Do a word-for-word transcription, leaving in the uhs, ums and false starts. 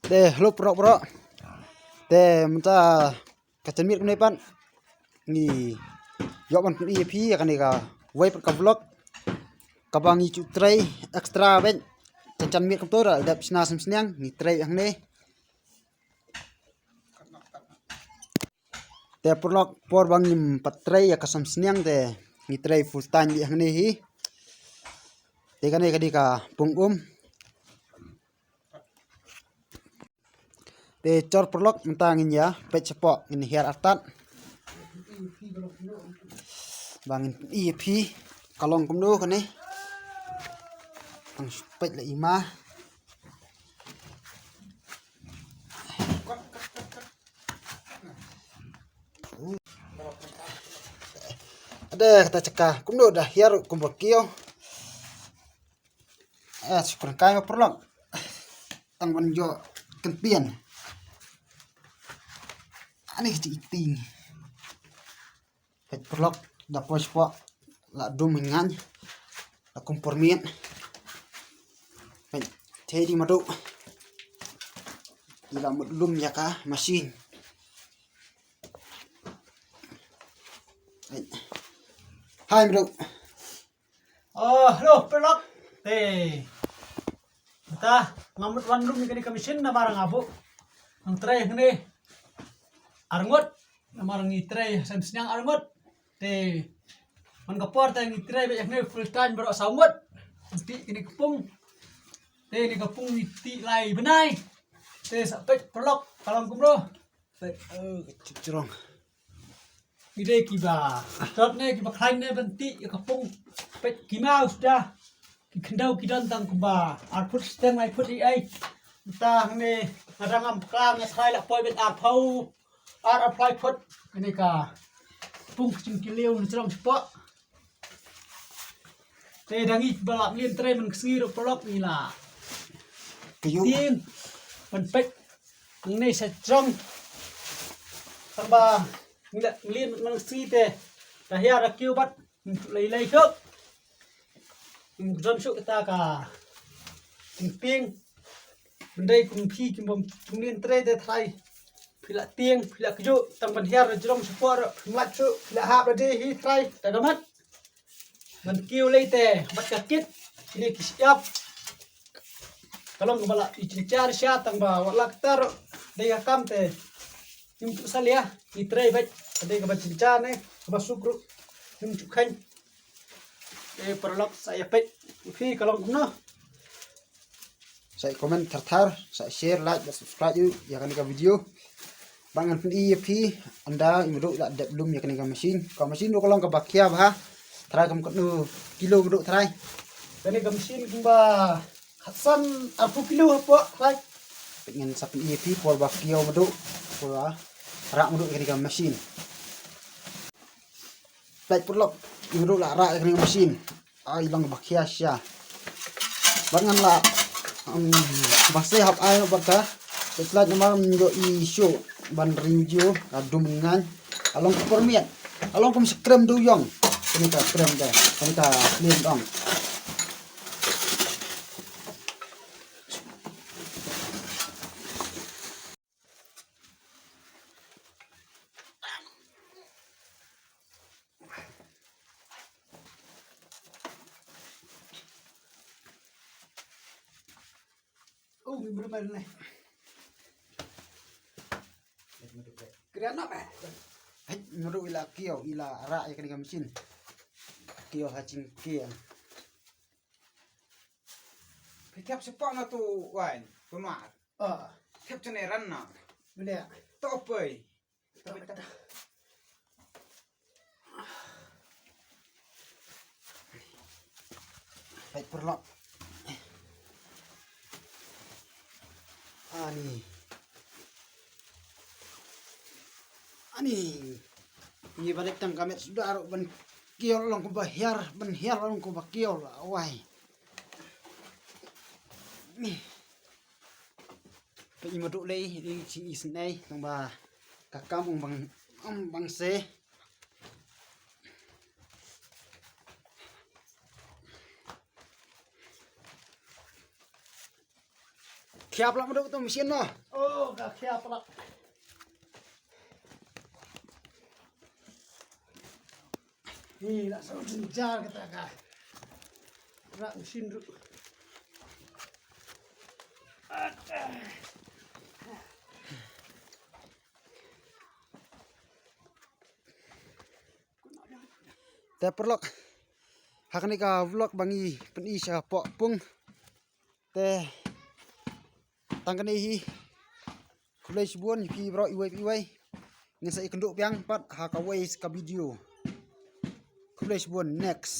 Te hello paralok paralok. Te mynta ka janmiet kumne pat ngi ïoh ban pyni ïa phi ïa kane kawei pat ka vlog kaba ngi ju trei extra bad jan janmiet kumto da dep shna sem sniang ngi trei hangne. Te paralok por ba ngim pat trei ïa ka sem sniang te ngi trei full time bad hangne hi. Te kane ka dei ka pung um. Te shwa paralok mynta ngin ïa peit shapoh ngin hiar artat. Ba ngin pyni ïa phi ka long kumno kane. Tang shu peit la i ma. Ade kata jaka kumno da hiar kumba kiew. Eh, shukran kai ma paralok. Tang ban ïoh kynpian. Ani ka jingting. Peit paralok da poi shapoh la dum ngan. La kum por miet. Peit te dei Madu. I la mut lum ïa ka machine. Peit. Hai Madu. Oh, hello paralok. Te mynta nga mut wan lum ïa kane ka machine namar nga buh nang trei hangne ar ngut. Namar ngi trei sem sniang ar ngut. Te man ka por te ngi trei bad hangne full time baroh saw ngut. Ngi tih kane ka pung. Te kane ka pung ngi tih lai bnai. Te sa peit paralok ka long kumno. Peit, eh, ka jrong. Ki dei kiba tot ne kiba khlaiñ ne ban tih ïa ka pung. Peit ki maw suda. Ki khyndew ki don tang kumba ar phut shiteng lai phut ei ei. Mynta hangne nga dang ngam klang nga tharai la poi beit arphew ar arphew lai phut. Kane ka pung ka jingkylliaw na jrong shapoh. Te dang ngi ba la mlien trei man ka sngi ruh paralok ngi la. Ka yu. Tieng ban peit. Ngi sa jrong. Tang ba ngi la mlien man ka sngi te da hiar da kiew bad ngi tu lei lei shuh. Ngi don shuh kata ka jingtieng. Ban dei kum phi kim bym kim mlien trei te trai. Phi la tieng phi la kjuk tang ban hiar da jrong shapoh ruh phi mlak shuh phi la hap da dei hi trai da gamat. Ban kiew lei te bad ka kit kine ki shyiap. Ka long kaba la i jynjar sha tang ba wat la ktar dei ka kam te. Ngim ju salia ngi trei bad ka dei kaba jynjar ne kaba suk ruh. Ngim ju kheiñ. Te paralok sa ïa peit phi ka long kumno. Sa comment thar thar, sa share, like bad subscribe ïa kane ka video. Ba ngan pyni ïa phi ynda i Madu la dep lum ïa kane ka machine. Ka machine ruh ka long kaba khia bha. Trai kam katno kilo Madu trai. Kane ka machine kumba khatsan arphew kilo hapoh trai. Peit ngan sa pyni ïa phi por ba kiew Madu. Por ba rah Madu ïa kane ka machine. Peit paralok i Madu la rah ïa kane ka machine. Ai long ba khia sha. Bad ngan la, um, ba se hap ai bad ka. Te slide namar mynta i shu ban ring ju ka dum ngan. Along ka por miet. Along kum sa krem du yong. Kane ka krem de. Kane ka krem dong. Oh, mi brem ne. Krian apa? Hei, nuru ila kio, ila rak ya kani ka machine. Kio haching kio. Phi thep shapoh na tu wine, tu nuar. Ah. Thep chane ran na. Benda. To poi. To poi. Peit paralok. Ani. Ani. Ngi ba leit tang ka met suda ruh ban kiol long kumba hiar, ban hiar long kumba kiol. Wai. Ni. Ka i Madu lei, i chi i snei, tang ba ka kam ong bang, ong bang se. Khia palat mynta kato machine noh. Oh, ka khia palat. Hi, la sa jynjar kata ka. Rak machine ruh. Te paralok, ha kane ka vlog ba ngi pyni sha poh pung. Te tang kane hi. Khublei shibun ïa phi baroh iwei pa iwei. Ngin sa ïakynduh biang pat ha kawei ka video. Khublei shibun, next.